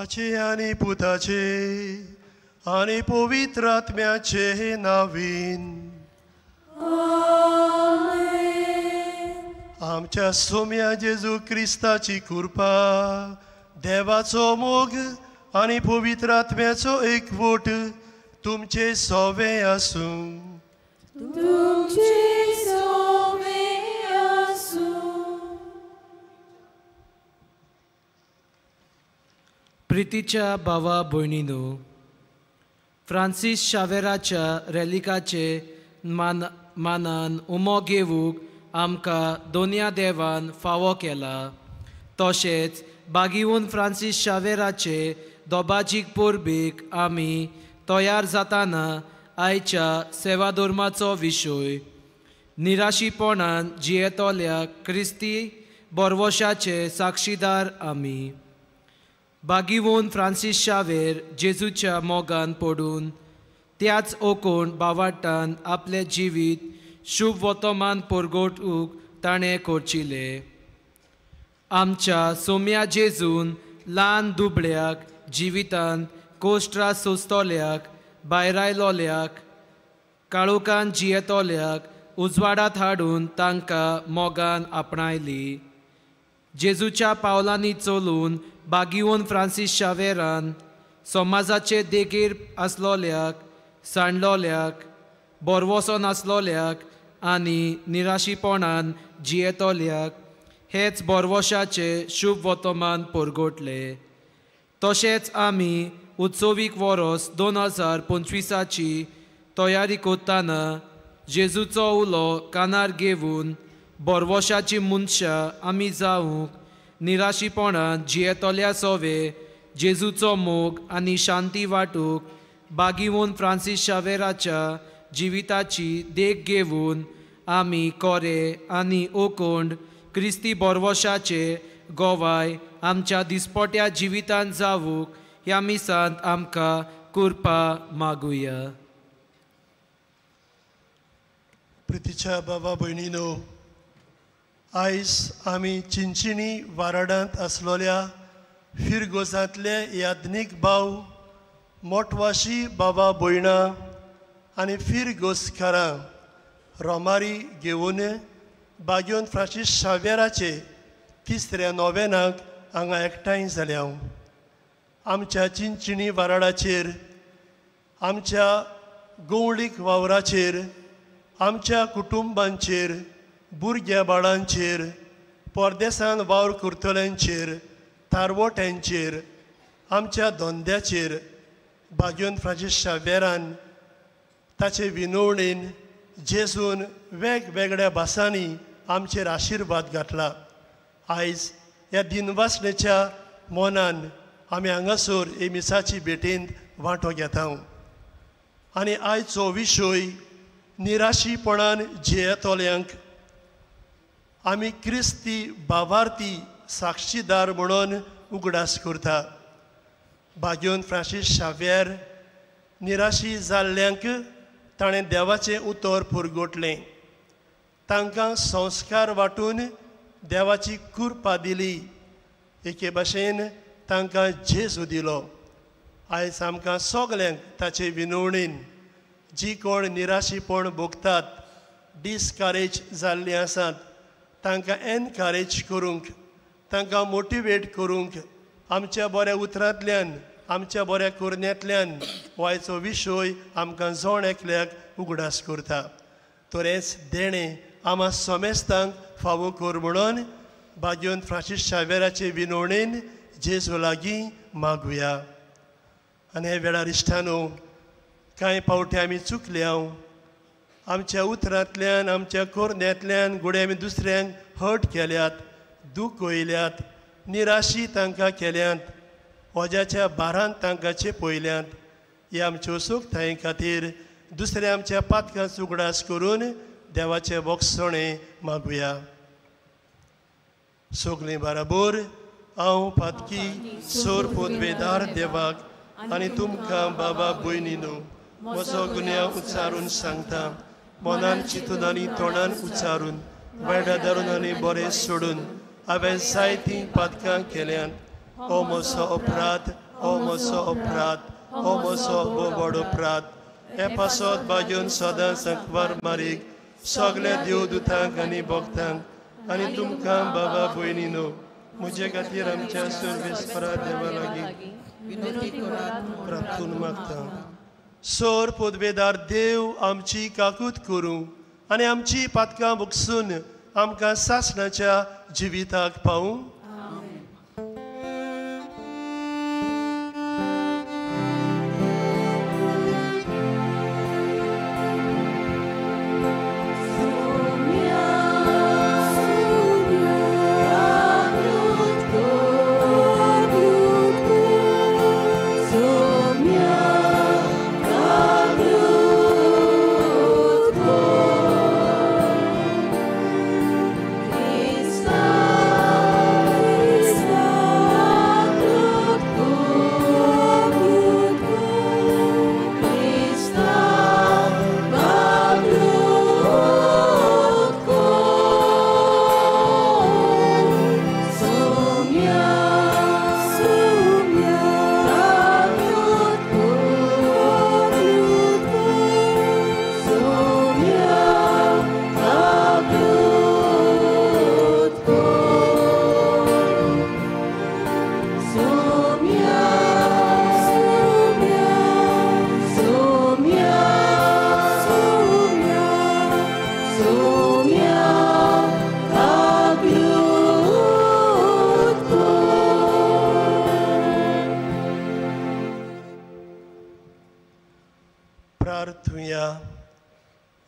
बापाचे आनी पुताचे आनी पवित्र आत्म्याचे नावीन आमच्या सोम्या जेजू क्रिस्ताची कृपा, देवाचो मोग आनी पवित्र आत्म्याचो एकवट तुमचे सोवे आसूं. तुमचे सोवे आसूं. प्रितीच्या भावा भयणीनो, फ्रांसीस शावेराच्या रेलिकाचे मानान उमो घेवूंक आमकां दोनया देवान फावो केला. तशेंच बागिवून फ्रांसीस शावेराचे दोबाजीक परबेक आमी तयार जाताना आयच्या सेवाधर्माचो विशय निराशीपणान जियेतल्या क्रिस्ती बोरवशाचे साक्षीदार आमी. बागिवून फ्रांसीस शावेर जेजूच्या मोगान पडून त्याच ओकोण बावाटान आपलें जिवीत शुभ वर्तमान परगटूंक ताणें करचिलें. आमच्या सोम्या जेजून ल्हान दुबळ्याक जिवितांत कोश्ट्रा सोंसतल्याक, भायरायलोल्याक, काळोखान जियेतल्याक उजवाडांत हाडून तांकां मोगान आपणायली. जेजूच्या पावलांनी चलून बागिवून फ्रांसीस शावेरान समाजाचे देगेर आसलोल्याक, सांडलोल्याक, बोरवसो नासलोल्याक आनी निराशीपणान जियेतल्याक हेच बोरवशाचे शुभ वर्तमान परगटले. तशेंच आमी उत्सवीक वरोस 2025 तयारी करतना जेजूचो उलो कानार घेवन बोरवशाची मनशां आमी जावंक निराशीपणान जियेतल्या सोवे जेजूचो मोग आनी शांती वांटूंक बागिवून फ्रांसीस शावेराच्या जिविताची देख घेवन आमी कोरे आनी ओकोंड क्रिस्ती बोरवशाचे गोवाय आमच्या दिसपट्या जिवितांत जावूंक ह्या मिसांत आमकां कृपा मागुया. प्रितीच्या बाबा भयणीनो, आयज आमी चिंचिणी वाराडांत आसलोल्या फिरगोजांतले याज्ञीक भाव, मोटवाशी बाबा भयणां आनी फिरगोजकारां रोमारी घेवन बाग्योन फ्रांसीस शावेराचे तिसऱ्या नोवेनाक हांगा एकठांय जाल्या. आमच्या चिंचिणी वाराडाचेर, आमच्या गवळीक वावराचेर, आमच्या कुटुंबांचेर, भुरग्या बाळांचेर, परदेसान वावर करतल्यांचेर, तारवट्यांचेर, आमच्या धंद्याचेर बाग्योन फ्रांसीस शावेरान ताचे विनवणेन जेजून वेगवेगळ्या भासांनी आमचेर आशिर्वाद घातला. आयज ह्या दिनवासणेच्या मनान आमी हांगासर हे मिसाची भेटेंत वांटो घेता. आनी आयचो विशय निराशीपणान जियेतल्यांक आमी क्रिस्ती भावार्थी साक्षीदार म्हणून उगडास करता. बाग्योन फ्रांसीस शावेर निराशी जाल्ल्यांक ताणें देवाचें उतर पुरगोटलें, तांकां संस्कार वांटून देवाची कृपा दिली, एके भाशेन तांकां जेजू दिलो. आयज आमकां सगल्यांक ताचे विनवणेन जी कोण निराशीपण भोगतात, डिसकारेज जाल्लीं आसात, तांकां एनकरेज करूंक, तांकां मोटिवेट करूंक आमच्या बऱ्या उतरांतल्यान, आमच्या बऱ्या करण्यांतल्यान आयचो विशय आमकां जण एकल्याक उगडास करता. तरेंच देणें आमा समेस्तांक फावो कर म्हणून बाग्योन फ्रांसीस शावेराचे विनवणेन जेजू लागीं मागुया. आनी हे वेळार इश्टानो, कांय फावटी आमी चुकल्या, आमच्या उतरांतल्यान, आमच्या करण्यांतल्यान घडये आमी दुसऱ्यांक हर्ट केल्यात, दुखयल्यात, निराशी तांकां केल्यात, वज्याच्या भारान तांकां चेपयल्यात. ह्या आमच्यो सुखताये खातीर दुसऱ्या आमच्या पातकांचो उगडास करून देवाचें बोगसणें मागुया. सगलीं बराबर हांव पातकी सोर पोदवेदार देवाक आनी तुमकां बाबा भयणीनो म्हजो गुन्यांव उच्चारून सांगता. मनान चिंतून आनी तोंडान उच्चारून, वायटा धरून आनी बरें सोडून हांवें जायतीं पातकां केल्यांत. हो म्हजो अपराध, हो म्हजो अपराध, हो म्हजो व्हड अपराध. हे पासत बाजून सदां संकवार मारीक सगल्या देवदूतांक आनी भक्तांक आनी तुमकां बाबा भयणीनो म्हजे खातीर आमच्या सर्वेस्परा देवा लागीं प्रार्थना मागता. सोर पदवेदार देव आमची काकूत करूं आनी आमची पातकां बुकसून आमकां सासणाच्या जिविताक पावूं.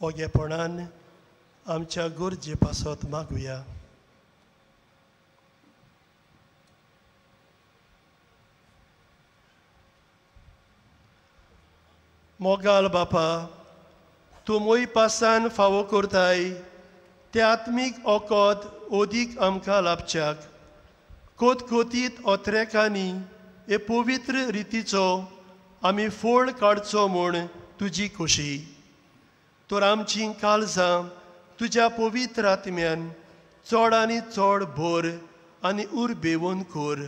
ओगेपणान आमच्या गरजे पासत मागुया. मोगाल बापा, तूं मोय पासान फावो करताय ते आत्मीक ओकोद ओदीक आमकां लाभच्याक कोतकोतीत ओत्रेकांनी हे पवित्र रितीचो आमी फोळ काडचो म्हूण तुजी खोशी. तर आमची काळजां तुज्या पवित्र आत्म्यान चड आनी चड भर आनी उर्बेवन कर.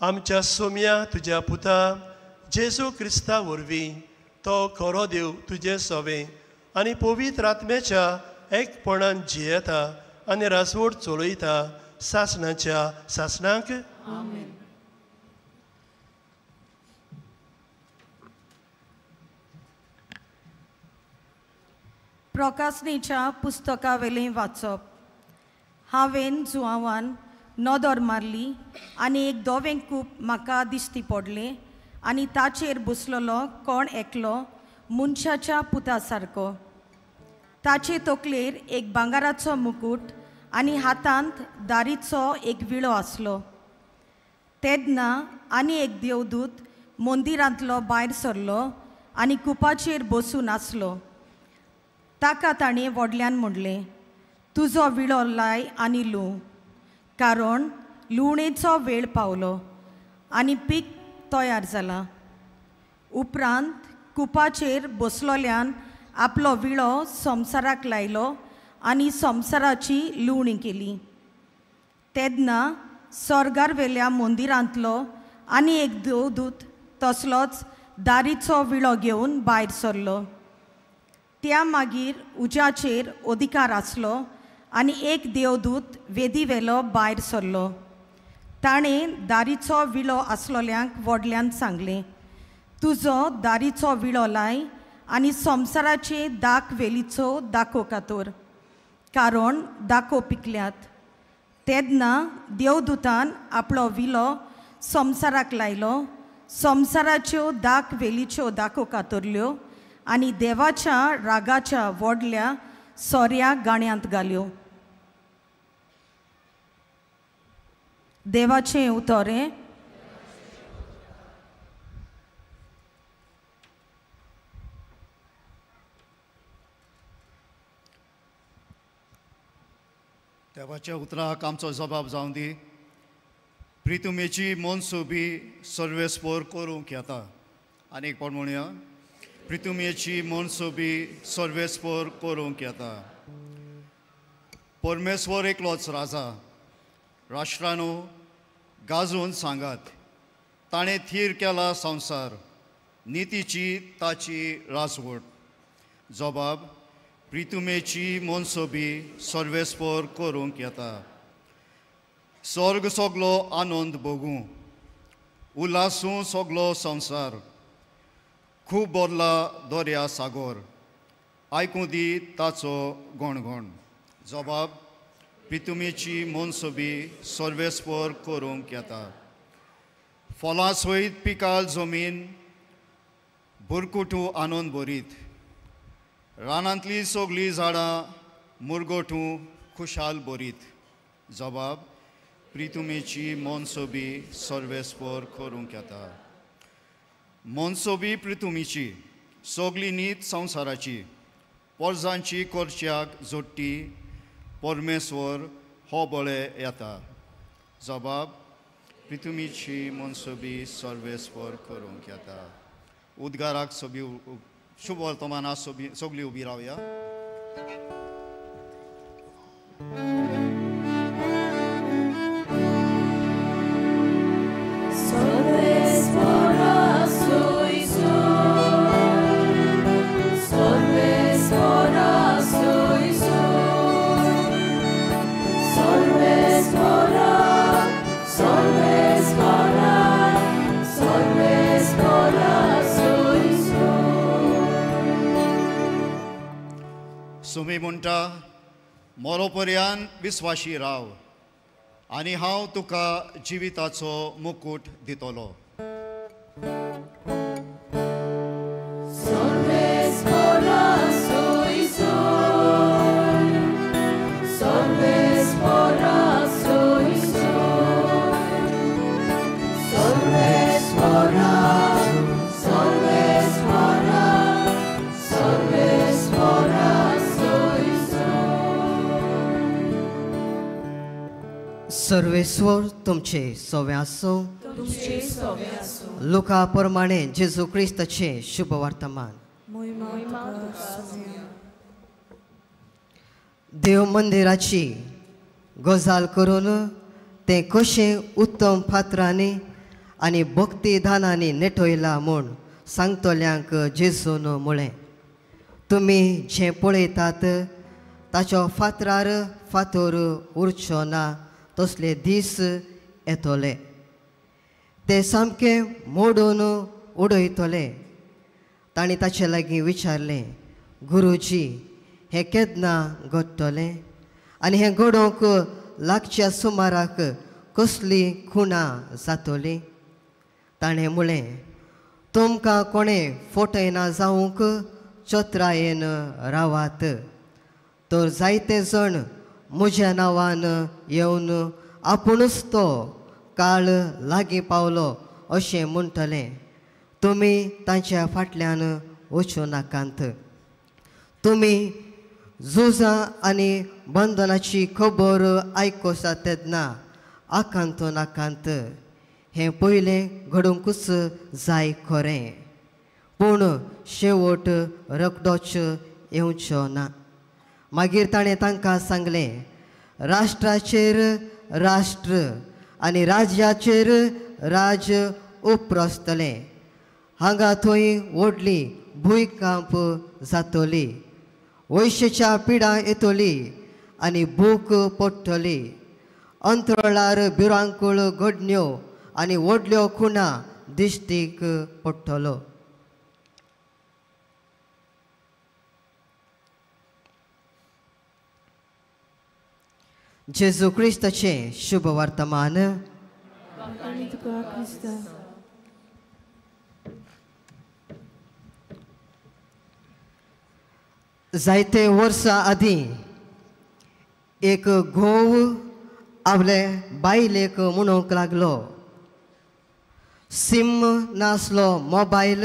आमच्या सोम्या तुज्या पुता जेजू क्रिस्ता वरवीं तो खरो देव तुजें सवें आनी पवित्र आत्म्याच्या एकपणान जियेता आनी रासवड चलयता सासणाच्या सासणाक. प्रकाशनेच्या पुस्तकावेलें वाचप. हांवें जुआवान नदर मारली आनी एक धवें कूप म्हाका दिश्टी पडलें आनी ताचेर बसलेलो कोण एकलो मनशाच्या पुता सारको. ताचे तकलेर एक भांगराचो मुकूट आनी हातांत दारीचो एक विळो आसलो. तेन्ना आनी एक देवदूत मंदिरांतलो भायर सरलो आनी कुपाचेर बसून आसलो. ताका ताणें व्हडल्यान म्हणलें, तुजो विळो लाय आनी लूं, कारण लुवणेचो वेळ पावलो आनी पीक तयार जालां. उपरांत कुपाचेर बसलोल्यान आपलो विळो संवसाराक लायलो आनी संवसाराची लुवणी केली. तेन्ना स्वर्गार वेल्या मंदिरांतलो आनी एक देवदूत तसलोच दारीचो विळो घेवन भायर सरलो. त्या मागीर उज्याचेर अधिकार आसलो आनी एक देवदूत वेदी वेलो भायर सरलो. ताणें दारीचो विळो आसलोल्यांक व्हडल्यान सांगलें, तुजो दारीचो विळो लाय आनी संवसाराचे दाक वेलीचो दाखो कातोर, कारण दाखो पिकल्यात. तेन्ना देवदूतान आपलो विलो संवसाराक लायलो, संवसाराच्यो दाक वेलीच्यो दाखो कातरल्यो आनी देवाच्या रागाच्या व्हडल्या सोऱ्या गाण्यांत घाल्यो. देवाचें उतरें. देवाच्या उतराक आमचो जबाब जावं दी. प्रितुमेची मनसोबी सर्वेस्पोर करूंक येता. आनी एक पावट म्हणया, प्रितुमेची मनसोबी सर्वेस्पोर करूंक येता. परमेश्वर एकलोच राजा. राष्ट्रानो गाजोवन सांगात, ताणें थीर केला संवसार, नितीची ताची राजवट. जबाब प्रितुमेची मनसोबी सर्वेस्पर करूंक येता. स्वर्ग सगलो आनंद भोगूं, उल्हासूं सगलो संवसार, खूब बदला दर्या सागोर, आयकूं दी ताचो गणगण. जबाब प्रितुमेची मनसोबी सर्वेस्पर करूंक येता. फळां सयत पिकाल जमीन, बुरकुटू आनंद भरीत, रानांतली सगळीं झाडां मुरगोटू खुशाल भरीत. जबाब प्रितुमेची मनसोबी सर्वेस्पर करूंक येता. मनसोबी प्रितुमेची सगळी नीत संवसाराची, पोरजांची करच्याक जोडटी परमेश्वर हो बळे येता. जबाब प्रितुमेची मनसोबी सर्वेस्पर करूंक येता. उद्गाराक सोबी शुभ वर्तमाना सोबी सगळी उबी रावया. सुमी म्हणटा, मोरोपर्यान विस्वाशी राव आनी हांव तुका जिविताचो मुकूट दितलो. सर्वेश्वर तुमचे सवे आसूं. लुका प्रमाणे जेजू क्रिस्ताचे शुभ वर्तमान. देव मंदिराची गजाल करून तें कशें उत्तम फातरांनी आनी भक्तीदानांनी नेटयलां म्हूण सांगतल्यांक जेजून म्हळें, तुमी जें पळयतात ताचो फातरार फातर उरचो ना तसले दीस येतले, ते सामके मोडून उडयतले. तांणी ताचे लागीं विचारलें, गुरुजी हें केन्ना घडटलें आनी हें घडोवंक लागच्या सुमाराक कसली खुणां जातली? ताणें म्हळें, तुमकां कोणें फटयना जावंक चत्रायेन रावात, तर जायते जण म्हज्या नांवान येवन आपुणूच तो काळ लागीं पावलो अशें म्हणटलें. तुमी तांच्या फाटल्यान वचूं नाकात. तुमी झुजां आनी बंधनाची खबर आयकोसा तेन्ना आकांत नाकांत. हें पयलें घडोवंकूच जाय खरें, पूण शेवट रोखडोच येवचो ना. मागीर ताणें तांकां सांगलें, राष्ट्राचेर राष्ट्र आनी राज्याचेर राज्य उप्रासतलें. हांगा थंय व्हडली भुंयकांप जातली, वैश्यच्या पिडां येतली आनी भूक पडटली. अंतराळार भिरांकूळ घडण्यो आनी व्हडल्यो खुणां दिश्टीक पडटलो. जेजू क्रिस्ताचें शुभ वर्तमान. जायते वर्सां आदीं एक घोव आपले बायलेक म्हणूंक लागलो, सिम नासलो मोबायल,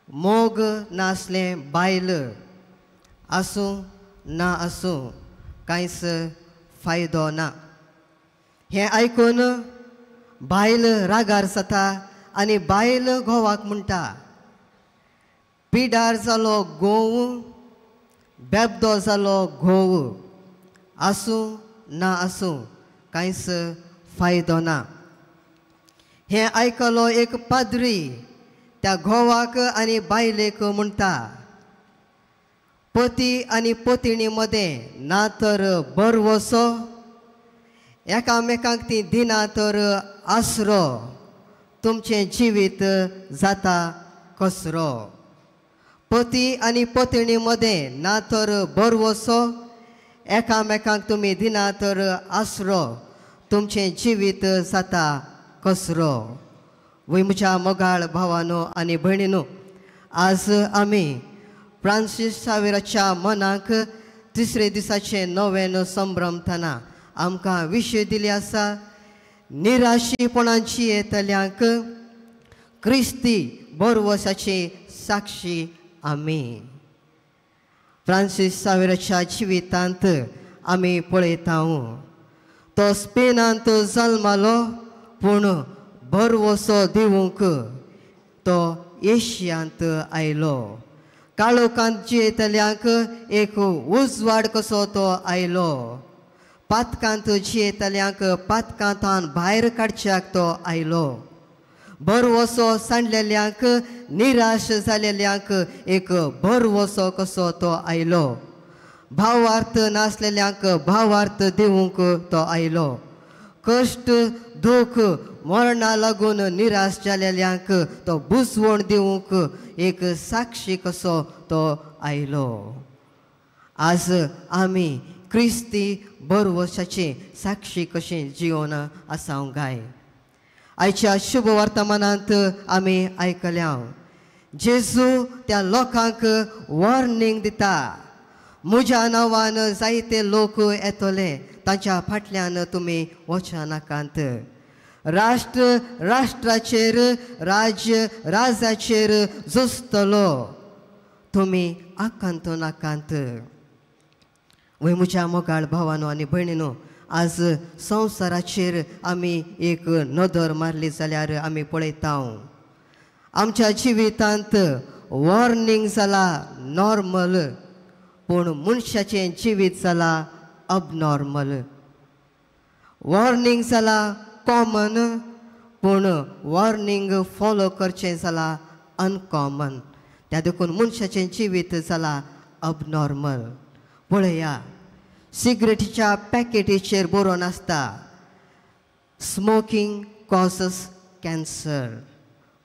मोग नासलें बायल, आसूं ना आसूं कांयच फायदो ना. हें आयकून बायल रागार जाता आनी बायल घोवाक म्हणटा, पिडार जालो गोव, बेबदो जालो घोव, आसूं ना आसूं कांयच फायदो ना. हें आयकलो एक पाद्री त्या घोवाक आनी बायलेक म्हणटा, पती आनी पतिणी मदें ना तर भरवसो, एकामेकांक ती दिना तर आसरो, तुमचें जिवीत जाता कसरो. पती आनी पतिणी मदें ना तर भरवसो, एकामेकांक तुमी दिना तर आसरो, तुमचें जिवीत जाता कसरो. वय म्हज्या मोगाळ भावानो आनी भयणीनो, आज आमी फ्रांसीस सावेराच्या मनाक तिसरे दिसाचें नव्यान संभ्रमतना आमकां विशय दिली आसा, निराशीपणाची येतल्यांक क्रिस्ती भरवसाची साक्षी आमी. फ्रांसीस सावेराच्या जिवितांत आमी पळयता, तो स्पेनांत जल्मालो पूण भरवसो दिवंक तो एशियांत आयलो. काळोखांत जियेतल्यांक एक उजवाड कसो तो आयलो. पातकांत जियेतल्यांक पातकांतान भायर काडच्याक तो आयलो. भरवसो सांडलेल्यांक, निराश जालेल्यांक एक भरवसो कसो तो आयलो. भावार्थ नासलेल्यांक भावार्थ दिवंक तो आयलो. कश्ट, दुख, मरणा लागून निराश जालेल्यांक तो बुजवण दिवंक एक साक्षी कसो तो आयलो. आज आमी क्रिस्ती भरवशाची साक्षी कशी जिवन आसा गाय. आयच्या शुभ वर्तमानांत आमी आयकल्या, जेजू त्या लोकांक वॉर्निंग दिता, म्हज्या नांवान जायते लोक येतले, तांच्या फाटल्यान तुमी वचनाकांत. राष्ट्र राष्ट्राचेर, राज्य राजाचेर झुजतलो, तुमी आकांत नाकांत. वय म्हज्या मोगाळ भावानो आनी भयणीनो, आज संवसाराचेर आमी एक नदर मारली जाल्यार आमी पळयता, आमच्या जिवितांत वॉर्निंग जाला नॉर्मल, पूण मनशाचें जिवीत जाला अबनॉर्मल. वॉर्निंग जाला कॉमन, पूण वॉर्निंग फॉलो करचें जाला अनकॉमन. त्या देखून मनशाचें जिवीत जाला अबनॉर्मल. पळया, सिगरेटीच्या पॅकेटीचेर बरोवन आसता स्मोकींग कॉजस कॅन्सर,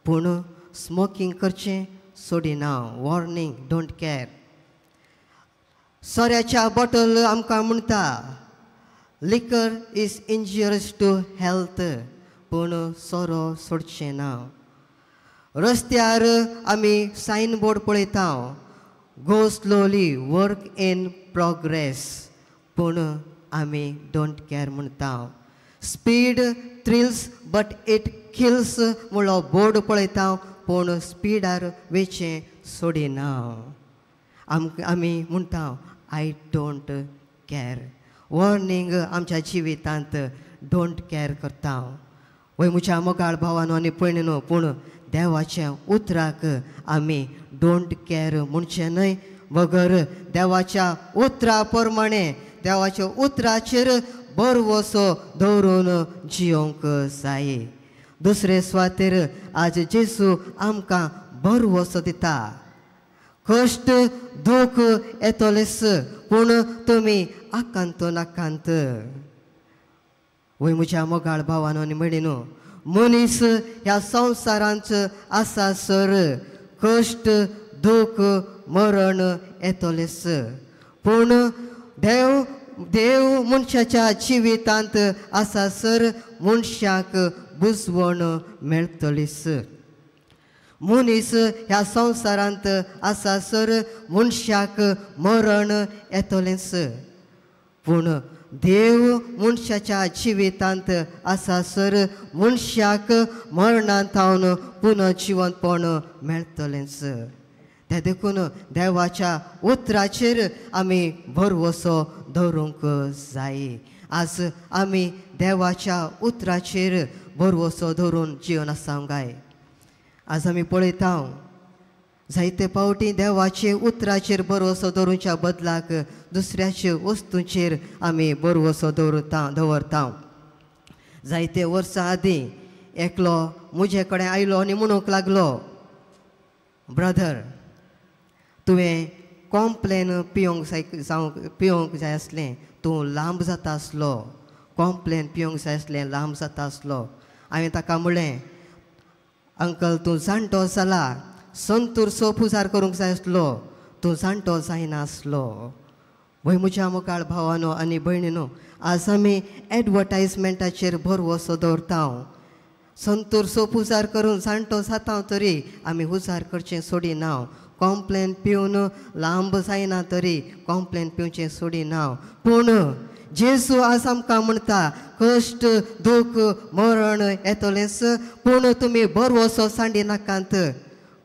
पूण स्मोकींग करचें सोडिना. Warning don't care. सोऱ्याच्या बॉटल आमकां म्हणटा liquor is injurious to health, पूण सोरो सोडचें ना. रस्त्यार आमी सायन बोर्ड पळयता, go slowly, work in progress, पूण आमी don't care म्हणटा. Speed thrills but it kills म्हणलो बोर्ड पळयता, पूण स्पिडार वेचें सोडिना. आमी म्हणटा I don't care. Warning आमच्या जिवितांत don't care करता. वय म्हज्या मोगाळ भावानो आनी भयणीनो, पूण देवाच्या उतराक आमी don't care म्हणचें न्हय, बगर देवाच्या उतरा प्रमाणे देवाच्या उतराचेर भरवसो दवरून जियोंक जाय. दुसरे सुवातेर आज जेजू आमकां भरवसो दिता, कश्ट दुख येतलेच, पूण तुमी आकांत नाकांत. वय म्हज्या मोगाळ भावानो आनी भयणीनो, मनीस ह्या संवसारांत आसा सर कश्ट, दुख, मरण येतलेच, पूण देव देव मनशाच्या जिवितांत आसा सर मनशाक बुजवण मेळटलीच. मनीस ह्या संवसारांत आसा सर मनशाक मरण येतलेंच, पूण देव मनशाच्या जिवितांत आसा सर मनशाक मरणांत पुनर्जिवंतपण मेळटलेंच. ते देखून देवाच्या उतराचेर आमी भरवसो दवरूंक जाय. आज आमी देवाच्या उतराचेर भरवसो दवरून जिवन आसा काय? आज आमी पळयता जायते फावटी देवाचे उतराचेर भरवसो दवरूच्या बदलाक दुसऱ्याचे वस्तूचेर आमी भरवसो दवरता. जायते वर्सां आदीं एकलो म्हजे कडेन आयलो आनी म्हणूंक लागलो, ब्रदर तुवें कॉम्प्लेन पिवंक जाय जावंक पिवंक जाय आसलें, तूं लांब जाता आसलो, कॉम्प्लेन पिवंक जाय आसलें, लांब जाता आसलो. हांवें ताका म्हणलें, अंकल तूं जाणटो जाला, संतूर सो पुजार करूंक जाय आसलो, तूं जाणटो जायना आसलो. वय म्हज्या मुखार भावानो आनी भयणीनो, आज आमी एडवर्टायजमेंटाचेर भरवसो दवरता. संतूर सो पुजार करून जाणटो जाता तरी आमी हुजार करचें सोडिना, कॉम्प्लेन पिवन लांब जायना तरी कॉम्प्लेन पिवचें सोडिना. पूण जेजू आज आमकां म्हणटा, कश्ट दूख मरण येतलेंच, पूण तुमी भरवसो सांडिनाकात.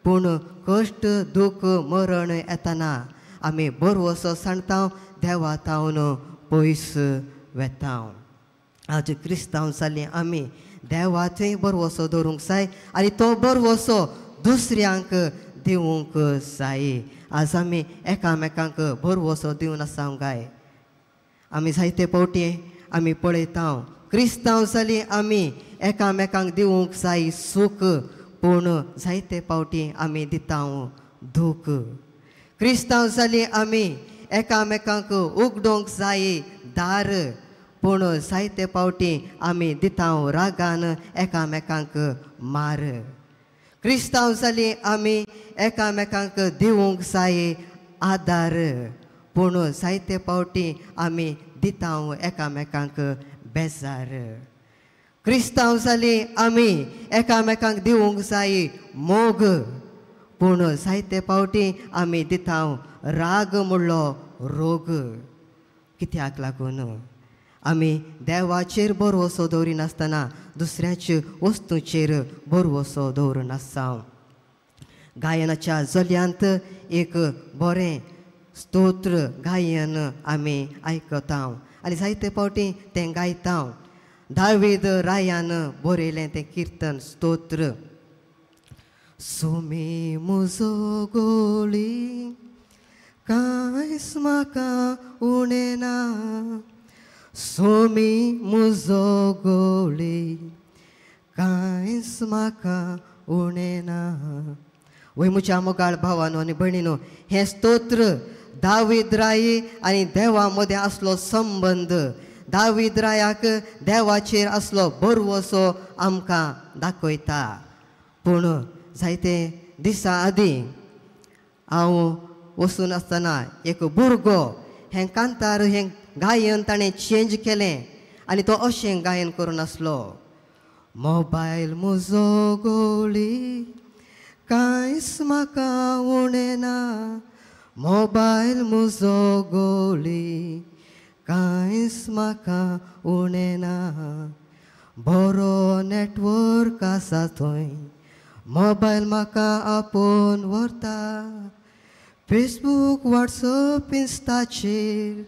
पूण कश्ट दूख मरण येतना आमी भरवसो सांडता, देवा तावन पयस वेता. आज क्रिस्तांव जालीं आमी देवा थंय भरवसो दवरूंक जाय आनी तो भरवसो दुसऱ्यांक दिवंक जाय. आज आमी एकामेकांक भरवसो दिवन आसा काय? आमी जायते फावटी आमी पळयता क्रिस्तांव जालीं आमी एकामेकांक दिवंक जाय सूख, पूण जायते फावटी आमी दिता दूख. क्रिस्तांव जालीं आमी एकामेकांक उगडोंक जाय दार, पूण जायते फावटी आमी दिता रागान एकामेकांक मार. क्रिस्तांव जालीं आमी एकामेकांक दिवंक जाय आदार, पूण जायते फावटी आमी दिता एकामेकांक बेजार. क्रिस्तांव जालीं आमी एकामेकांक दिवंक जाय मोग, पूण जायते फावटी आमी दिता राग म्हणलो रोग. कित्याक लागून आमी देवाचेर भरवसो दवरिनासतना दुसऱ्याच्या वस्तूचेर भरवसो दवरून आसा. गायनाच्या जल्यांत एक बरें स्तोत्र गायन आमी आयकता आनी जायते फावटी तें गायता. दावीद रायान बरयलें तें किर्तन स्तोत्र. सुमी म्हजो गोळी कांयच म्हाका उणें ना, सोमी म्हजो गोळी कांयच म्हाका उणें ना. वय म्हज्या मोगाळ भावानो आनी भयणीनो, हें स्तोत्र दावीद राय आनी देवा मदें आसलो संबंद, दावीद रायाक देवाचेर आसलो भरवसो आमकां दाखयता. पूण जायते दिसा आदीं हांव वचून आसतना एक भुरगो हें कांतार हें गायन ताणें चेंज केलें आनी तो अशें गायन करून आसलो, मोबायल म्हजो गोळी कांयच म्हाका उणें ना, मोबायल म्हजो गोळी कांयच म्हाका उणें ना, बरो नेटवर्क आसा थंय मोबायल म्हाका आपोवन व्हरता, फेसबूक वॉट्सएप इन्स्टाचेर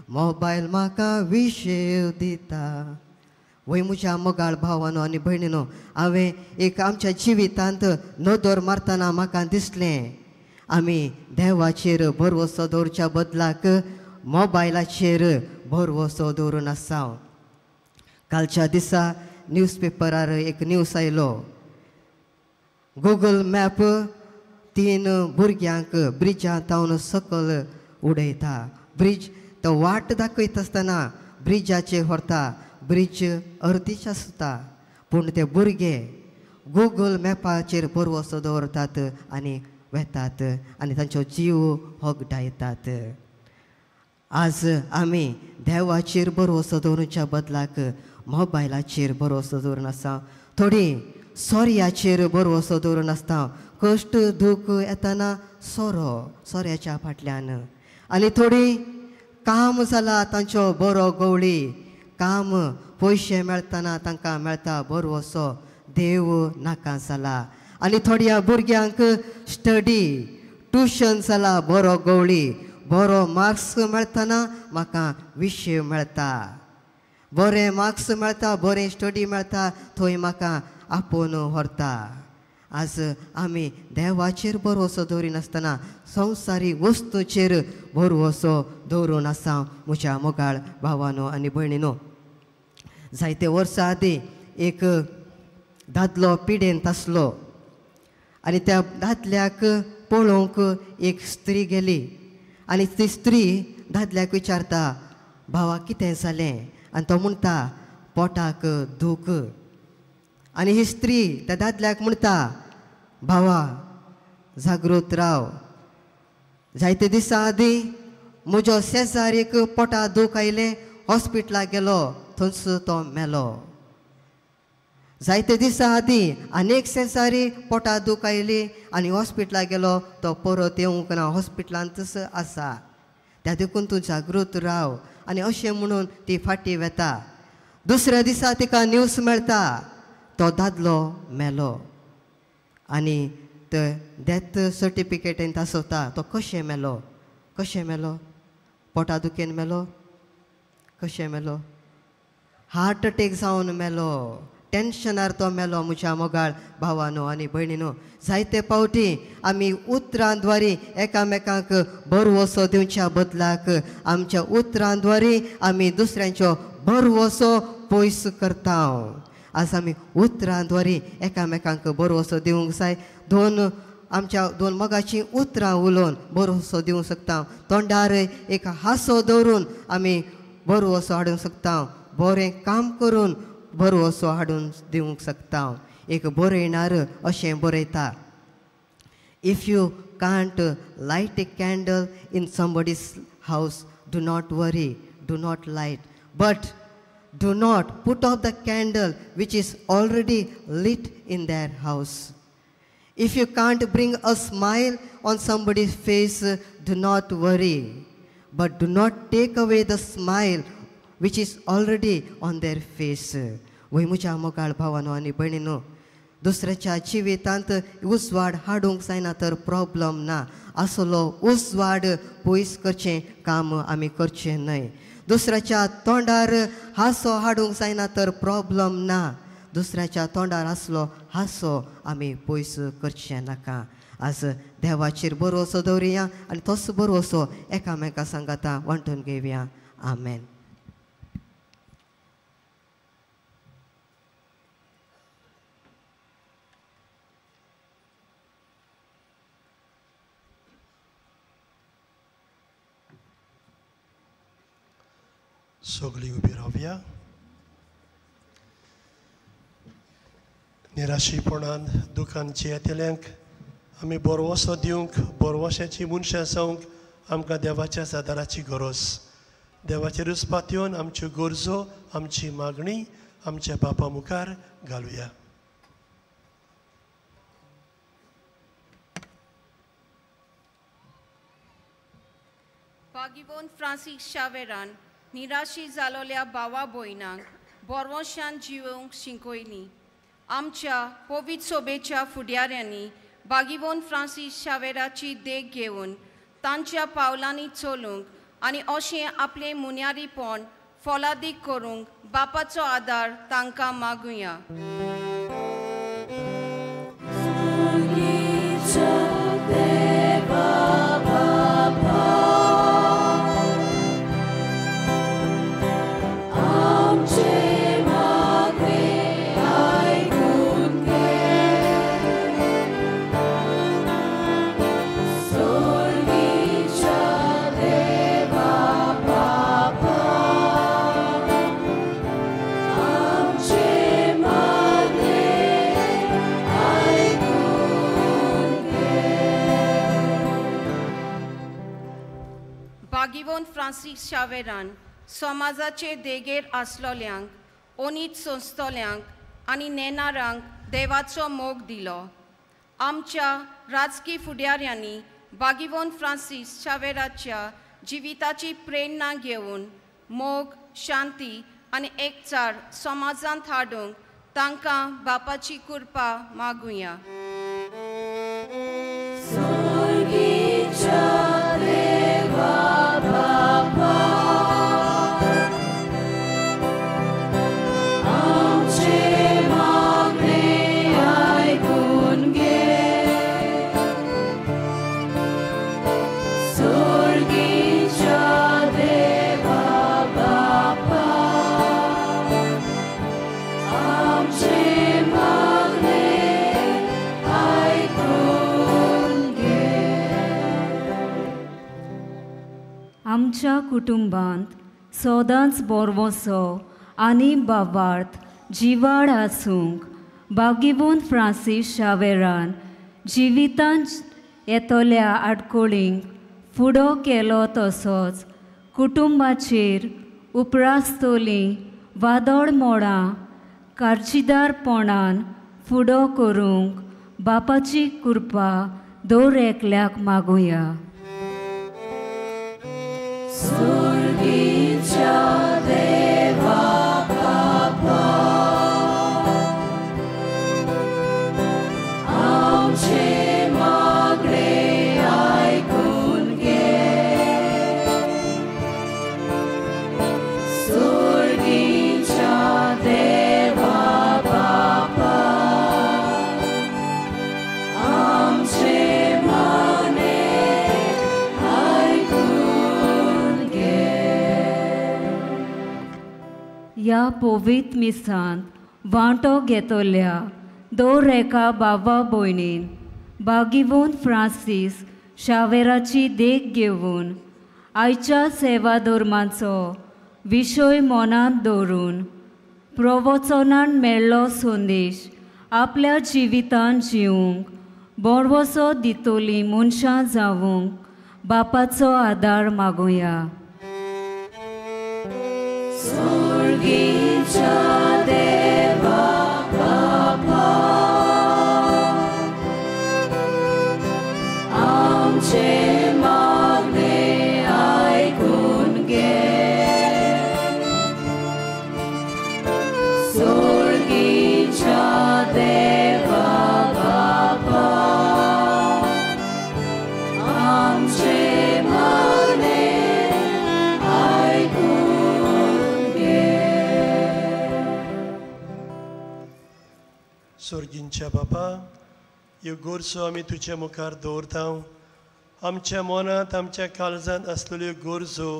मोबायल म्हाका विशेव दिता. वय म्हज्या मोगाळ भावानो आनी भयणीनो, हांवें एक आमच्या जिवितांत नदर मारतना म्हाका दिसलें आमी देवाचेर भरवसो दवरच्या बदलाक मोबायलाचेर भरवसो दवरून आसा. कालच्या दिसा न्यूजपेपरार एक न्यूज आयलो, गुगल मॅप 3 भुरग्यांक ब्रिजा तावन सकल उडयता. ब्रिज तो वाट दाखयता आसतना ब्रिजाचेर व्हरता, ब्रिज अर्दीच आसता, पूण ते भुरगे गुगल मॅपाचेर भरवसो दवरतात आनी वेतात आनी तांचो जीव होगडायतात. आज आमी देवाचेर भरवसो दवरूच्या बदलाक मोबायलाचेर भरवसो दवरून आसा, थोडीं सोऱ्याचेर भरवसो दवरून आसता. कश्ट दूख येतना सोरो सोऱ्याच्या फाटल्यान, आनी थोडीं काम जाला तांचो बरो गवळी काम पयशे मेळतना तांकां मेळटा भरवसो, देव नाका जाला. आनी थोड्या भुरग्यांक स्टडी ट्युशन जाला बरो गवळी, बरो मार्क्स मेळतना म्हाका विशय मेळटा, बरें मार्क्स मेळटा, बरें स्टडी मेळटा, थंय म्हाका आपोवन व्हरता. आज आमी देवाचेर भरवसो दवरिनासतना संवसारीक वस्तूचेर भरवसो दवरून आसा. म्हज्या मोगाळ भावानो आनी भयणीनो, जायते वर्सां आदीं एक दादलो पिडेंत आसलो आनी त्या दादल्याक पळोवंक एक स्त्री गेली आनी ती स्त्री दादल्याक विचारता, भावा कितें जालें? आनी तो म्हणटा, पोटाक दूख. आनी ही स्त्री त्या दादल्याक म्हणटा, भावा जागृत राव, जायते दिसां आदीं म्हजो शेजारीक पोटा दूख आयलें, हॉस्पिटलाक गेलो, थंयच तो मेलो. जायते दिसां आदीं आनी एक शेजारी पोटा दूख आयली आनी हॉस्पिटलाक गेलो, तो परत येवंक ना, हॉस्पिटलांतच आसा. त्या देखून तूं जागृत राव. आनी अशें म्हणून ती फाटीं वेता. दुसऱ्या दिसा तिका न्यूज मेळटा, तो दादलो मेलो. आनी ते डेथ सर्टिफिकेटीन आसता, तो कशें मेलो, कशें मेलो, पोटा दुखेन मेलो, कशें मेलो, हार्ट अटॅक जावन मेलो, टेन्शनार तो मेलो. म्हज्या मोगाळ भावानो आनी भयणीनो, जायते फावटी आमी उतरांद्वारी एकामेकांक भरवसो दिवच्या बदलाक आमच्या उतरांद्वारी आमी दुसऱ्यांचो भरवसो पयस करता. आज आमी उतरांद्वारी एकामेकांक भरवसो दिवंक जाय. दोन आमच्या दोन मोगाचीं उतरां उलोवन भरवसो दिवंक शकता. तोंडार एक हांसो दवरून आमी भरवसो हाडूंक शकता. बरें काम करून भरवसो हाडून दिवंक शकता. एक बरयणार अशें बरयता, if you can't light a candle in somebody's house, do not worry, do not light, but do not put off the candle which is already lit in their house. If you can't bring a smile on somebody's face, do not worry, but do not take away the smile which is already on their face. वय म्हज्या मोगाळ भावानो आनी भयणीनो, दुसऱ्याच्या जिवितांत उजवाड हाडूंक जायना तर प्रॉब्लम ना, आसलो उजवाड पयस करचें काम आमी करचें न्हय. दुसऱ्याच्या तोंडार हांसो हाडूंक जायना तर प्रॉब्लम ना, दुसऱ्याच्या तोंडार आसलो हांसो आमी पयस करचें नाका. आज देवाचेर भरवसो दवरुया आनी तोच भरवसो एकामेका सांगाता वांटून घेवया. आमेन. सगळीं उबी रावया. निराशीपणान दुखान जियेतल्यांक आमी भरवसो दिवंक, भरवश्याची मनशां जावंक आमकां देवाच्या सादाराची गरज. देवाचेरूच पातयेवन आमच्यो गरजो, आमची मागणी आमच्या बापा मुखार घालुया. बागिबोन फ्रांसीस शावेरान निराशी जालोल्या भावा भयणांक बोरवशान जिवोवंक शिकयली. आमच्या पवित्र सोबेच्या फुडाऱ्यांनी बागिबोन फ्रांसीस शावेराची देख घेवन तांच्या पावलांनी चलूंक आनी अशें आपलें मुन्यारीपण फोलादीक करूंक बापाचो आदार तांकां मागुया. बागिबोन फ्रांसीस शावेरान समाजाचे देगेर आसलोल्यांक, ओनीत सोंसतल्यांक आनी नेणारांक देवाचो मोग दिलो. आमच्या राजकी फुडाऱ्यांनी बागिबोन फ्रांसीस शावेराच्या जिविताची प्रेरणा घेवन मोग, शांती आनी एकचार समाजांत हाडूंक तांकां बापाची कृपा मागुया. आमचे मागणे आमच्या कुटुंबांत सदांच बोरवसो आनी बाबार्थ जिवाळ आसूंक बागीवून फ्रांसीस शावेरान जिवितांत येतल्या आडकोळींक फुडो केलो तसोच कुटुंबाचेर उपरासतलीं वादळ मोडां कारजीदारपणान फुडो करूंक बापाची कृपा दर एकल्याक मागुया. सुर्गीच्या देवा बापा आमचे मागणे आयकून घे. सुर्गीच्या देवा बापा आमचे मागणे आयकून घे. ह्या पवित्र मिसांत वांटो घेतल्या दर एका बाबा भयणीन बागीवून फ्रांसीस शावेराची देख घेवन आयच्या सेवा धर्माचो विशय मनांत दवरून प्रवचनान मेळ्ळो संदेश आपल्या जिवितांत जिवंक बोरवसो दितली मनशां जावंक बापाचो आदार मागुया. सुर्गीच्या देवा बापा आमचे मागणे आयकून घे. सुर्गीच्या देवा बापा आमचे मागणे आयकून घे. सोर्गींच्या बापा, ह्यो गरजो आमी तुज्या मुखार दवरता. आमच्या मनांत आमच्या काळजांत आसलेल्यो गरजो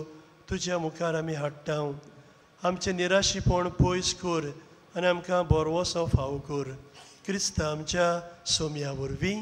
तुज्या मुखार आमी हाडटा. आमचें निराशीपण पयस कर आनी आमकां बरवसो फावो कर. क्रिस्त आमच्या सोम्या वरवीं.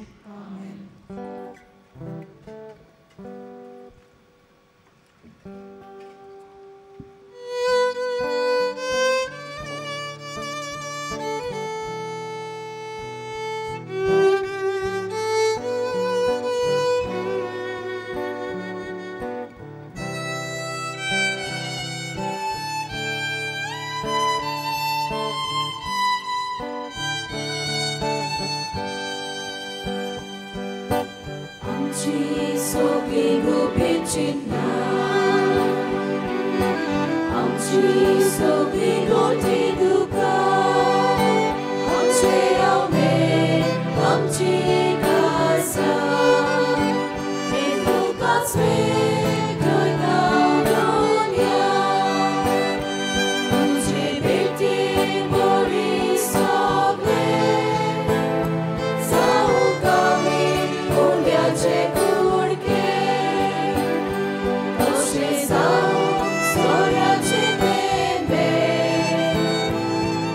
आमची सगळी गुपीत चिंतना, आमची सगळी गोटी दुकां, आमचे उमेद, आमची कासा, हे तुकाच भेटयता दुनिया. तुजे भेटीन बरी सगळें, जावंक आमी उंड्याचे कुडके, तशें जावं सोऱ्याचे थेंबे,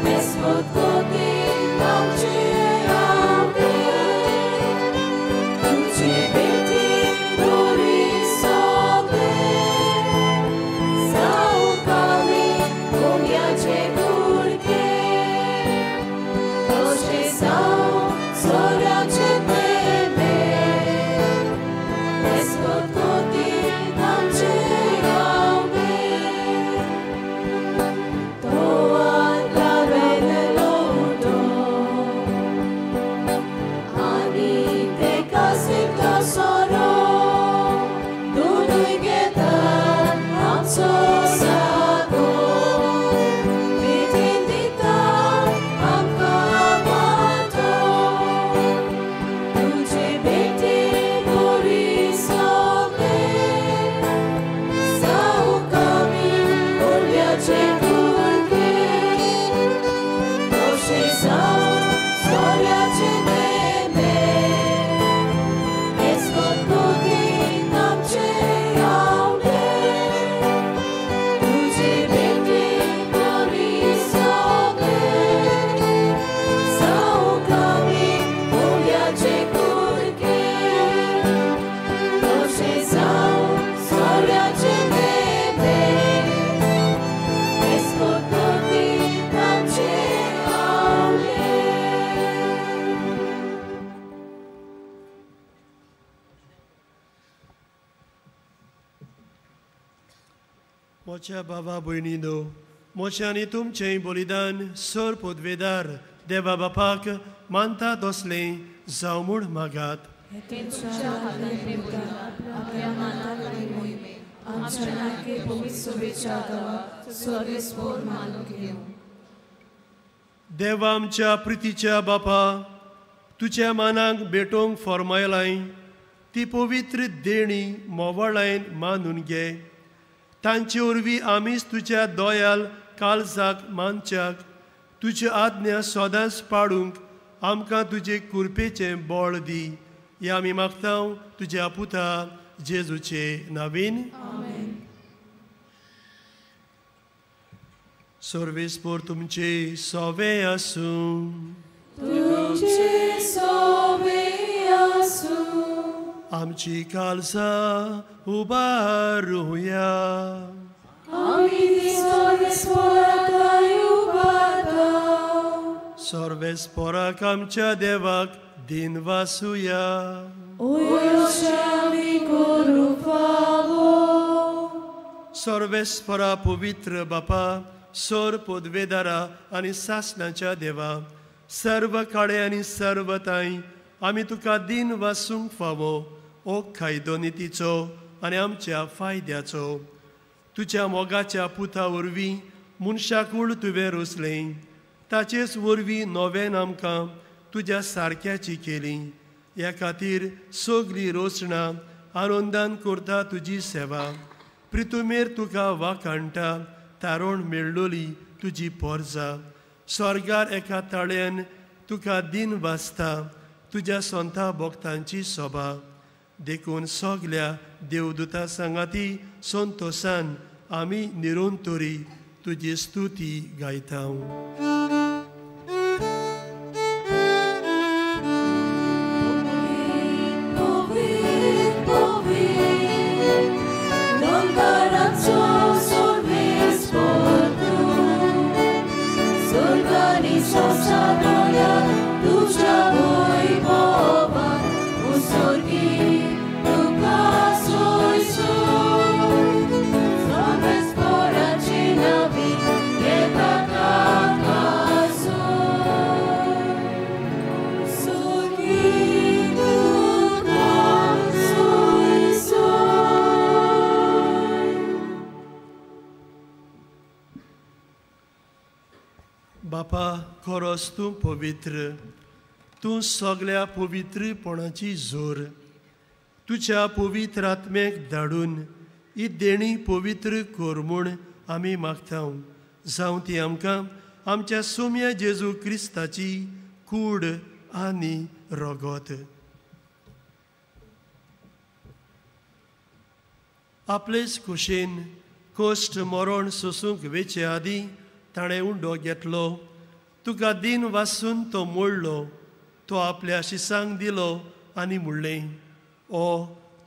बेस्मत कोतीन आमचे आवडे, तुजे भेटीन बरी मोच्या बाबा भयणीनो, मोच्या आनी तुमचें बलिदान सर पदवेदार देवा बापाक मानता तसलें जावं म्हूण मागात. देवा आमच्या प्रितीच्या बापा, तुज्या मानाक भेटोवंक फॉर्मायलाय ती पवित्र देणी मोवाळायन मानून घे. तांचे वरवीं आमीच तुज्या दोयाल काळजाक मानच्याक तुजी आज्ञा सदांच पाडूंक आमकां तुजे कृपेचें बळ दी. हें आमी मागता तुज्या पुता जेजूचे नावीन. सर्वेस्पोर तुमचे सोवे आसूं. तुमचे सोवे आसूं. आमची काळजां उबारुया. आमी सर्वेस्पोराक उबारता. सर्वेस्पोराक आमच्या देवाक दिन वासुया. आमी करूंक फावो. सर्वेस्पोरा पवित्र बापा, सोर पदवेदारा आनी सासणाच्या देवा, सर्व काळे आनी सर्व ताई आमी तुका दिन वासूंक फावो ओ कायदो नितीचो आनी आमच्या फायद्याचो. तुज्या मोगाच्या पुता वरवीं मनशाकूळ तुवें रोसलें, ताचेच वरवीं नव्यान आमकां तुज्या सारक्याची केली. ह्या खातीर सगळीं रोसणां आनंदान करता तुजी सेवा. प्रितुमेर तुका वाखाणटा तारण मेळ्ळोली तुजी पोरजा. स्वर्गार एका ताळ्यान तुका दिन वाचता तुज्या संता भक्तांची सभा. देखून सगल्या देवदूता सांगाती संतोसान आमी निरंतरी तुजी स्तुती गायता. बापा, खरोच तूं पवित्र, तूं सगळ्या पवित्रपणाची जोर. तुज्या पवित्र आत्म्याक धाडून ही देणी पवित्र कर म्हूण आमी मागता. जावं ती आमकां आमच्या सोम्या जेजू क्रिस्ताची कूड आनी रगत. आपलेच कुशीन कश्ट मरण सोसूंक वेचे आदीं ताणें उंडो घेतलो. तुका दिन वासून तो मोडलो, तो आपल्या शिसांक दिलो आनी म्हणलें, ओ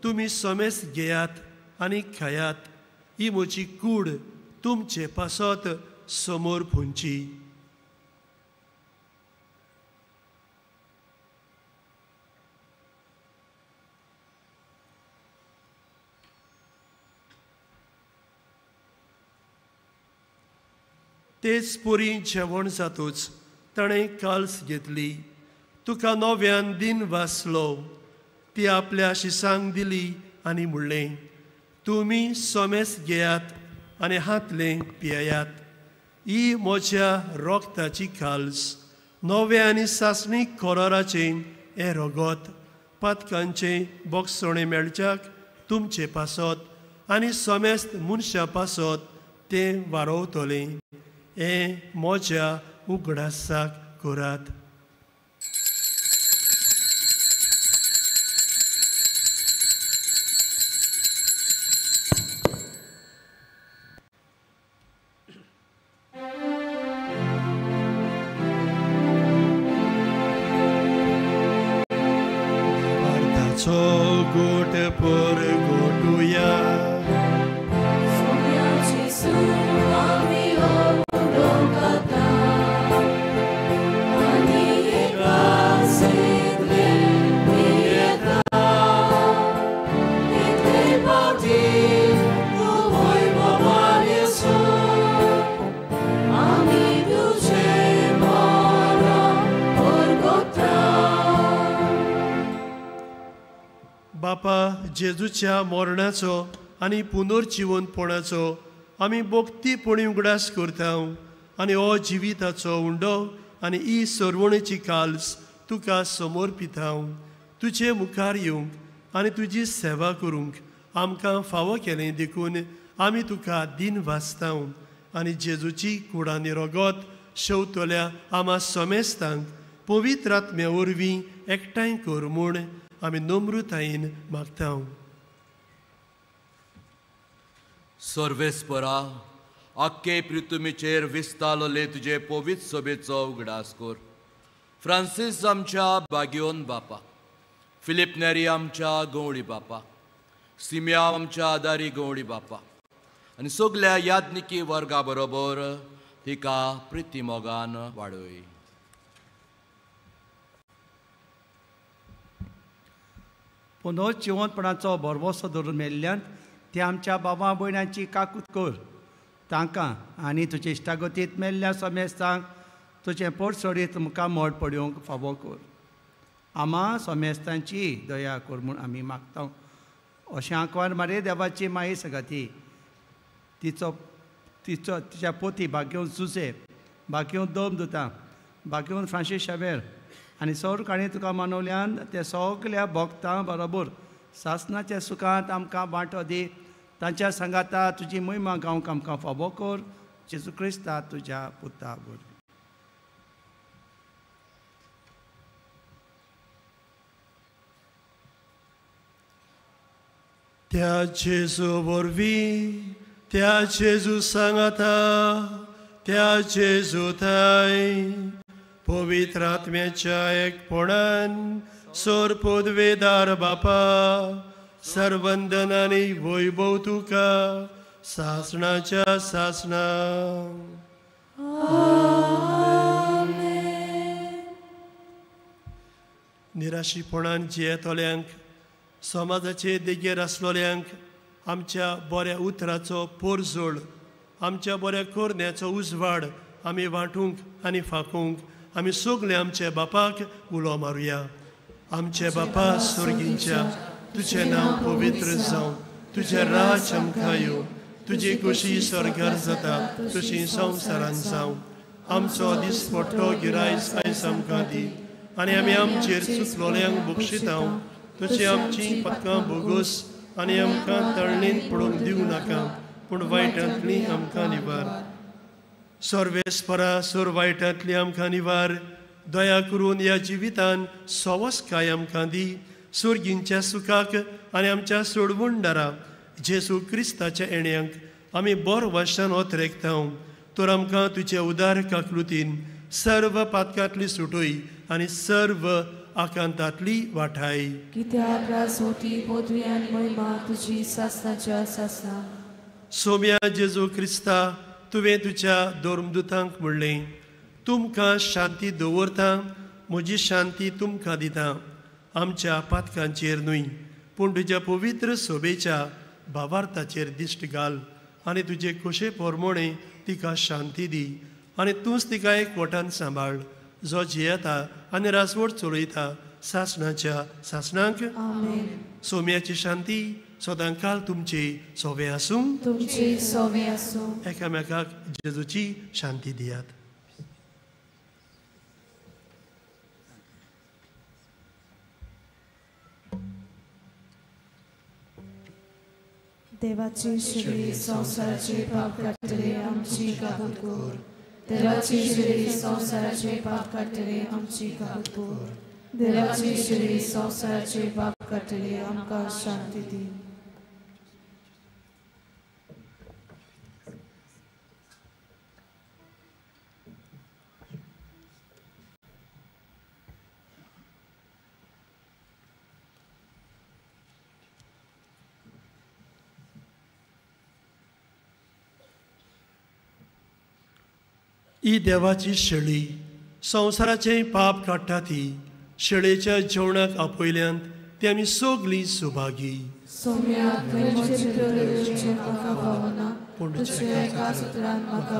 तुमी समेस घेयात आनी खायात, ही म्हजी कूड तुमचे पासत समोर पुंची. तेच पुरी जेवण जातूच ताणें काल्स घेतली, तुका नव्यान दिन वाचलो, ती आपल्या शिसांक दिली आनी म्हणलें, तुमी सोमेस घेयात आनी हातलें पियात, ही म्हज्या रोगताची काल्स, नव्या आनी सासणी कोराराचें हें रगत पातकांचें बोगसणें मेळच्याक तुमचे पासत आनी समेस्त मनशां पासत तें वारोवतलें. हें म्हज्या उगडासाक करात. भारताचो गोट पर गोटुया. Bye. बापा जेजूच्या मरणाचो आनी पुनर्जिवनपणाचो आमी भक्तीपणी उगडास करता आनी हो जिविताचो उंडो आनी ही सरवणेची काल्स तुका समर्पिता. तुजे मुखार येवंक आनी तुजी सेवा करूंक आमकां फावो केलें देखून आमी तुका दिन वाचता आनी जेजूची कुडांनी रगत शेवतल्या आमा समेस्तांक पवित्र आत्म्या वरवीं एकठांय कर म्हूण आमी नम्रतायेन मागता. सर्वेस्परा आख्खे पृथ्वीचेर विस्तारले तुजे पवित्र सभेचो उगडास कर. फ्रांसीस आमच्या बागियोन बापा, फिलीप नेरी आमच्या गवळी बापा, सिमिया आमच्या आदारी गवळी बापा आनी सगल्या याज्ञिकी वर्गा बरोबर तिका प्रिती मोगान वाडय. पुनर्जिवंतपणाचो भरवसो धरून मेल्ल्यान ते आमच्या बाबा भयणांची काकूत कर. तांकां आनी तुजे इश्टागतींत मेल्ल्या समेस्तांक तुजें पोट सोडीत मुखार मोड पडोवंक फावो कर. आमा समेस्तांची दया कर म्हूण आमी मागता. अशें आंकवार मारे देवाची माई सगाती तिचो तिचो तिच्या पोती भाग्योवन सुसे, भाग्योवन दोम दुता, भाग्योवन फ्रांसीस शावेर आनी सौर काणी तुका मानवल्यान ते सगल्या भोगतां बरोबर सासनाच्या सुखांत आमकां वांटो दी. तांच्या सांगाता तुजी महिमा गावंक आमकां फावो कर. जेजू क्रिस्ता तुज्या पुता वरवीं. त्या जेजू वरवीं, त्या जेजू सांगाता, त्या जेजू थाय पवित्र आत्म्याच्या एकपणान सोर पदवेदार बापा सर्वंदनानी वैभव तुका सासणाच्या सासणा. निराशीपणान जियेतल्यांक, समाजाचे देगेर आसलोल्यांक आमच्या बऱ्या उतराचो पोरजोळ, आमच्या बऱ्या करण्याचो उजवाड आमी वांटूंक आनी फाकूंक आमी सगळे आमच्या बापाक उलो मारुया. आमचे बापा स्वर्गींच्या, तुजें नांव पवित्र जावं, तुजें राज आमकां येवं, तुजी खुशी स्वर्गार जाता तशी संवसारान जावं. आमचो दिसपट्टो गिरायस आयज आमकां दी आनी आमी आमचेर चुकलोल्यांक बक्षिता तशी आमची पतकां भोगोस आनी आमकां तळणीन पडूंक दिवं नाका, पूण वायटांतली आमकां निवार. सर्वेस्परा सोर वायटांतली आमकां निवार. दया करून ह्या जिवितान सवस्काय आमकां दी. सुर्गींच्या सुखाक आनी आमच्या सोडवणदारा जेजू क्रिस्ताच्या येण्यांक आमी बरो वाशान ओतरेकता. तर आमकां तुज्या उदार काकृतीन सर्व पातकांतली सुटोय आनी सर्व आकांतांतली वाठाय. कित्याक राजवटी पदवी आनी महिमा तुजी सासणाच्या सासणा. सोम्या जेजू क्रिस्ता, तुवें तुज्या धर्मदुतांक म्हणलें, तुमकां शांती दवरता, म्हजी शांती तुमकां दिता. आमच्या पातकांचेर न्हय पूण तुज्या पवित्र सोबेच्या भावार्थाचेर दिश्ट घाल आनी तुजे खोशे पोरमोणे तिका शांती दी आनी तूंच तिका एक वटान सांबाळ, जो जियेता आनी रासवट चलयता सासणाच्या सासणाक. सोम्याची शांती सदांकाल तुमची सोवे आसूं, तुमची सोवे आसूं. एकामेकाक जेजूची शांती दियात. देवाची श्री संवसाराचे पाप काडटले आमची काकूत कर. देवाची श्री संवसाराचे पाप काडटले आमची काकूत कर. देवाची श्री संवसाराचे पाप काडटले आमकां शांती दी. ही देवाची शेळी संवसाराचें पाप काडटा ती शेळेच्या जेवणाक आपयल्यान ती आमी सगळीं सुभागी. पूण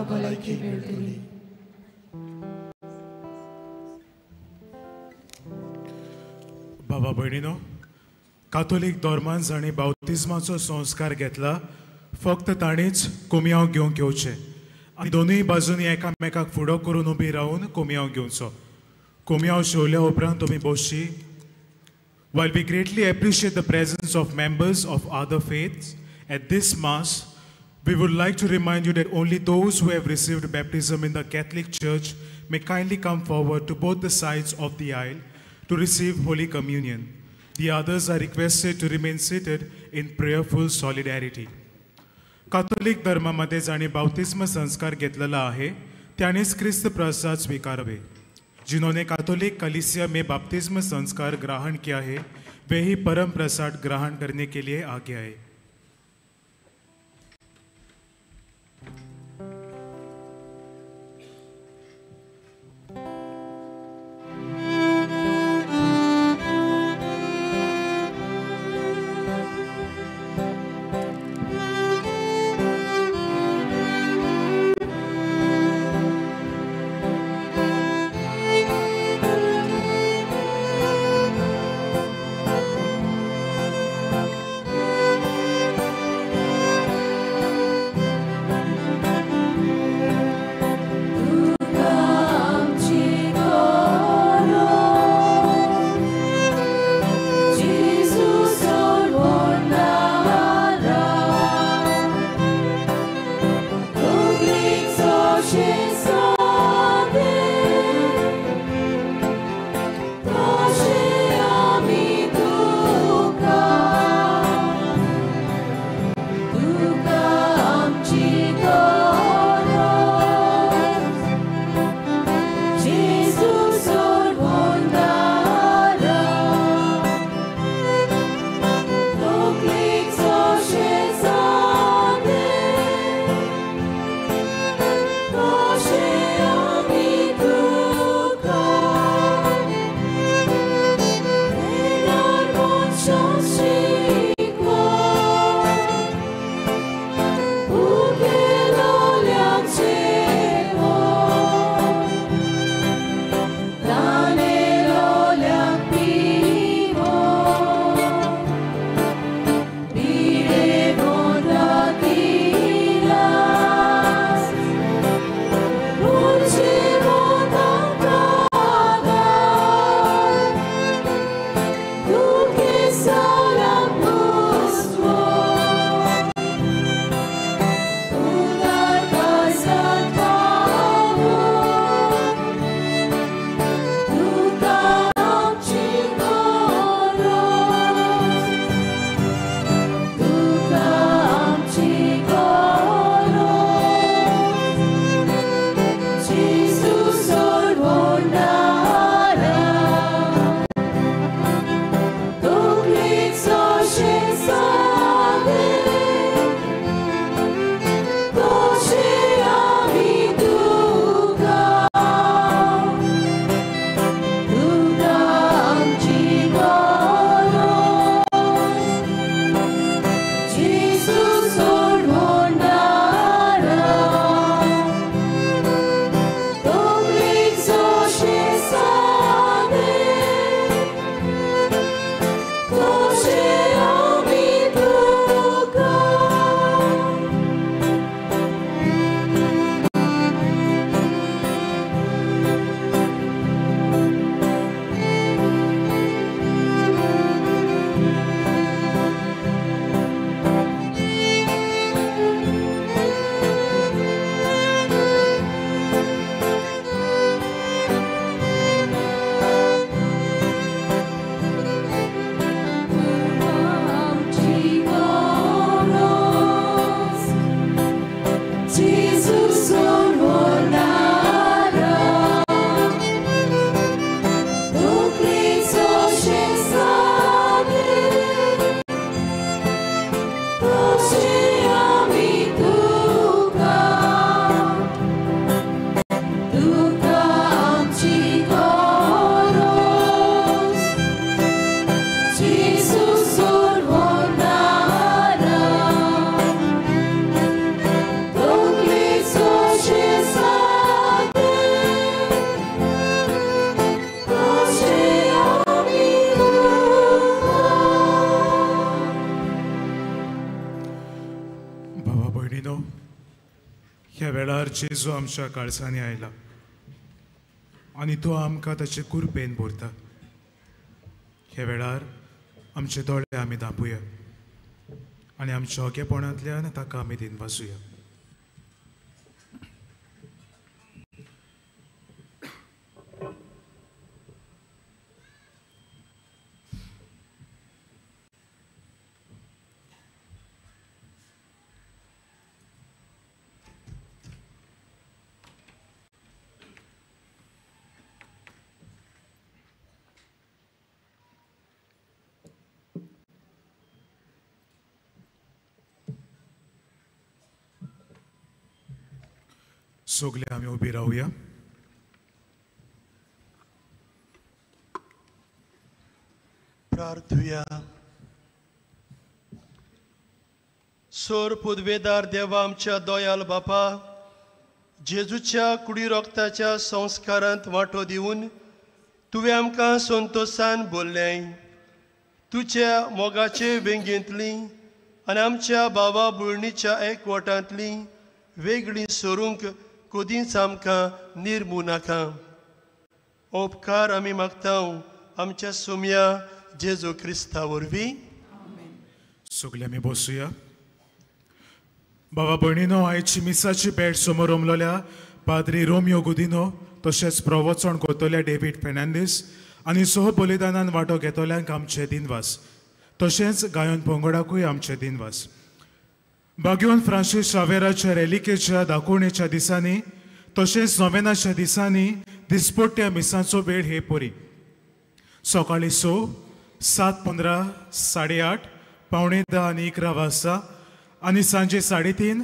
भलायकी मेळटली. बाबा भयणीनो, काथोलीक धर्मान जांणी बाप्तिज्माचो संस्कार घेतला फक्त ताणेच कोमयांव घेवंक येवचें आनी दोनूय बाजूंनी एकामेकाक फुडो करून उबी रावन कोमयांव घेवचो. कोमयांव शेवल्या उपरांत तुमी बसची. While we greatly appreciate the presence of members of other faiths at this Mass, we would like to remind you that only those who have received baptism in the Catholic Church may kindly come forward to both the sides of the aisle to receive Holy Communion. The others are requested to remain seated in prayerful solidarity. Catholic धर्मामध्ये जांणी बाप्तिस्म संस्कार घेतलेला आहे त्यांनीच क्रिस्त प्रसाद स्वीकारावे. जिन्होंने Catholic कलीसिया में बाप्तिस्म संस्कार ग्रहण किया है वे ही परम प्रसाद ग्रहण करने के लिए आगे आए. भयणीनो, ह्या वेळार जेजू आमच्या काळजांनी आयला आनी तो आमकां ताचे कुरपेन भरता. ह्या वेळार आमचे दोळे आमी धांपुया आनी आमच्या ओगेपणांतल्यान ताका आमी दिनवासुया. सगळे आमी उबी रावया. प्रार्थुया. सोर पुदवेदार देवा आमच्या दोयाल बापा, जेजूच्या कुडी रोगताच्या संस्कारांत वांटो दिवन तुवें आमकां संतोशान बोल्लें. तुज्या मोगाचे वेंगेंतली आनी आमच्या बाबा भयणीच्या एकवटांतली वेगळी सरूंक कदींच आमकां निर्मू नाका. उपकार आमी मागता आमच्या सुम्या जेजू क्रिस्ता वरवीं. सगळे आमी बसुया. बाबा भयणीनो, आयची मिसाची भेट समोर उमलोल्या पाद्री रोमियो गुदिनो, तशेंच प्रवचन करतल्या डेवीड फेर्नांदीस आनी सह बलिदानान वांटो घेतल्यांक आमचे दिनवास. तशेंच गायन पंगडाकूय आमचे दिनवास. बाग्योन फ्रांसीस शावेराच्या रेलिकेच्या दाखोवणेच्या दिसांनी तशेंच नोवेनाच्या दिसांनी दिसपट्ट्या मिसांचो वेळ हे परी सकाळीं 6, 7:15, 8:30, 9:45 आनी 11 वाजता आनी सांजे 3:30,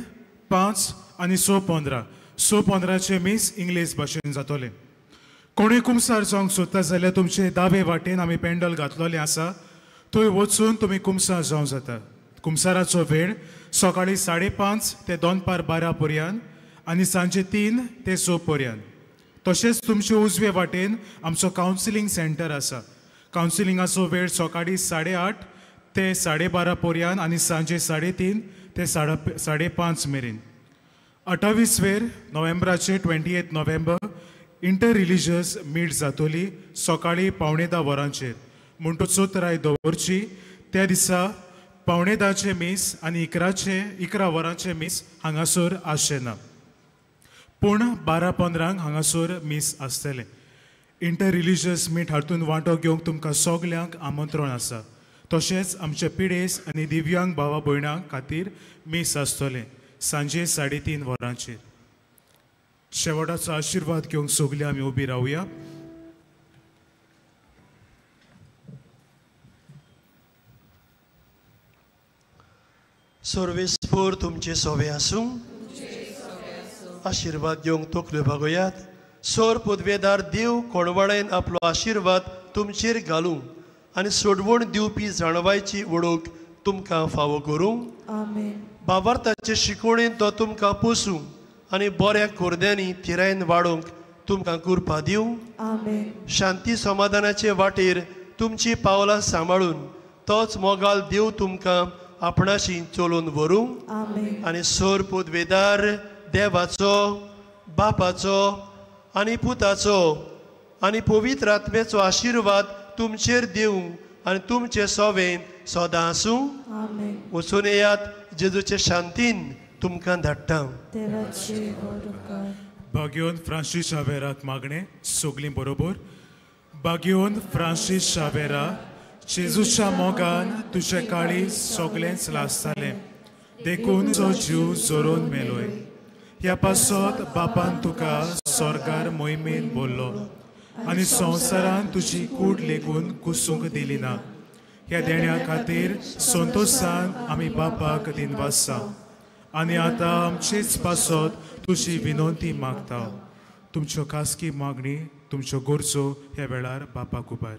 5 आनी 6:15. 6:15 मीस इंग्लीश भाशेन जातलें. कोणूय कुमसार जावंक सोदता जाल्यार तुमचे दावे वाटेन आमी पेंडल घातलेलें आसा, थंय वचून तुमी कुमसार जावंक जाता. कुमसाराचो वेळ सकाळीं 5:30 ते 11:45 पर्यंत आनी सांजे 3 ते 6 पर्यंत. तशेंच तुमचे उजवे वाटेन आमचो कावन्सिलींग सेंटर आसा. कावन्सिलिंगाचो वेळ सकाळीं 8:30 ते 12:30 पर्यंत आनी सांजे 3:30 ते 5:30 मेरेन. 28 वेर नोव्हेंबराचे 28 नोव्हेंबर इंटर रिलिजियस मीट जातली सकाळीं 9:45 वरांचेर. म्हणटूच चोतराय दवरची. त्या दिसा 9:45 मीस आनी 11 वरांचें मीस हांगासर आसचें ना, पूण 12:15 हांगासर मीस आसतलें. इंटर रिलिजियस मीट हातूंत वांटो घेवंक तुमकां सगल्यांक आमंत्रण आसा. तशेंच आमचे पिडेस आनी दिव्यांग भावा भयणां खातीर मीस आसतलें सांजे 3:30 वरांचेर. शेवटाचो आशिर्वाद घेवंक सगळीं आमी उबी रावया. सर्वेस्पोर तुमचे सोवे आसूं. आशिर्वाद घेवंक तकल्यो भागोयात. सोर पदवेदार देव कोणवाळेन आपलो आशिर्वाद तुमचेर घालूं आनी सोडवण दिवपी जाणवायची वळख तुमकां फावो करूं. बाबार्थाचे शिकवणेन तो तुमकां पोसूं आनी बऱ्या कोरद्यांनी थिरायेन वाडोवंक तुमकां कृपा दिवं. शांती समाधानाचे वाटेर तुमची पावलां सांबाळून तोच मोगाल देव तुमकां आपणाशी चलोवन व्हरूं. आनी सोर पदवेदार देवाचो, बापाचो आनी पुताचो आनी पवित्र आत्म्याचो आशिर्वाद तुमचेर दिवं आनी तुमचे सोवें सदां आसूं. वचून येयात. जेजूचे शांतीन तुमकां धाडटा. बाग्योन फ्रांसीस शावेराक मागणें सगळीं बरोबर. बाग्योन फ्रांसीस शावेरा, जेजूच्या मोगान तुजे काळी सगळेंच लासतालें, देखून जो जीव जोरोन मेलोय. ह्या पासत बापान तुका स्वर्गार मोहिमेन बोल्लो आनी संवसारान तुजी कूड लेगून कुसूंक दिली ना. ह्या देण्या खातीर संतोशान आमी बापाक दिनवासा आनी आतां आमचेच पासत तुजी विनंती मागता. तुमच्यो खासगी मागणी, तुमच्यो गरजो ह्या वेळार बापाक उबार.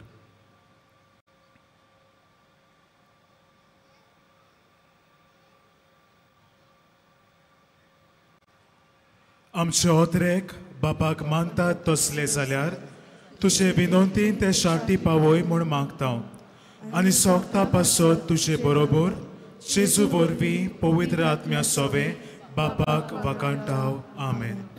आमचे ओतरेक बापाक मानतात तसले जाल्यार तुजे विनंतीन ते शाटी पावय म्हूण मागता आनी सोगता पासत तुजे बरोबर जेजू वरवीं पवित्र आत्म्या सोवे बापाक वाखाणटाव. आमेन.